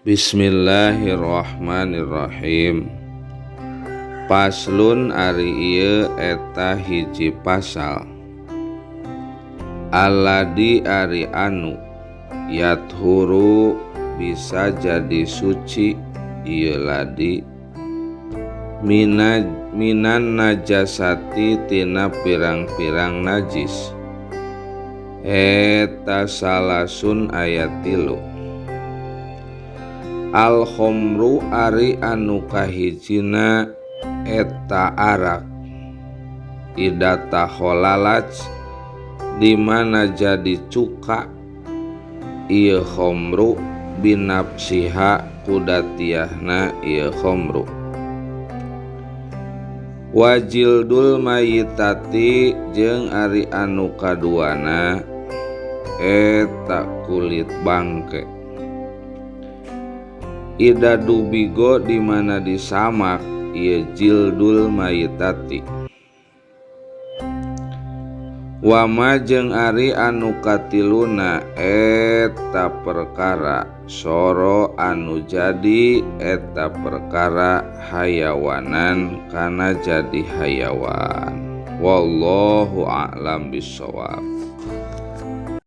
Bismillahirrahmanirrahim. Paslun ari ieu eta hiji pasal. Aladi ari anu yathuru bisa jadi suci ieu ladi minan najasati tina pirang-pirang najis. Eta salasun ayat 3. Al khomru ari anu kahijina eta arak ida takholalat di mana jadi cuka ieu khomru binafsiha kudatiahna ieu khomru. Wajildul mayitati jeung ari anu kaduana eta kulit bangke. Ida dubigo di mana disamak ieu jildul mayitati. Wama jeung ari anu katiluna eta perkara soro anu jadi eta perkara hayawanan kana jadi hayawan. Wallahu a'lam bissawab.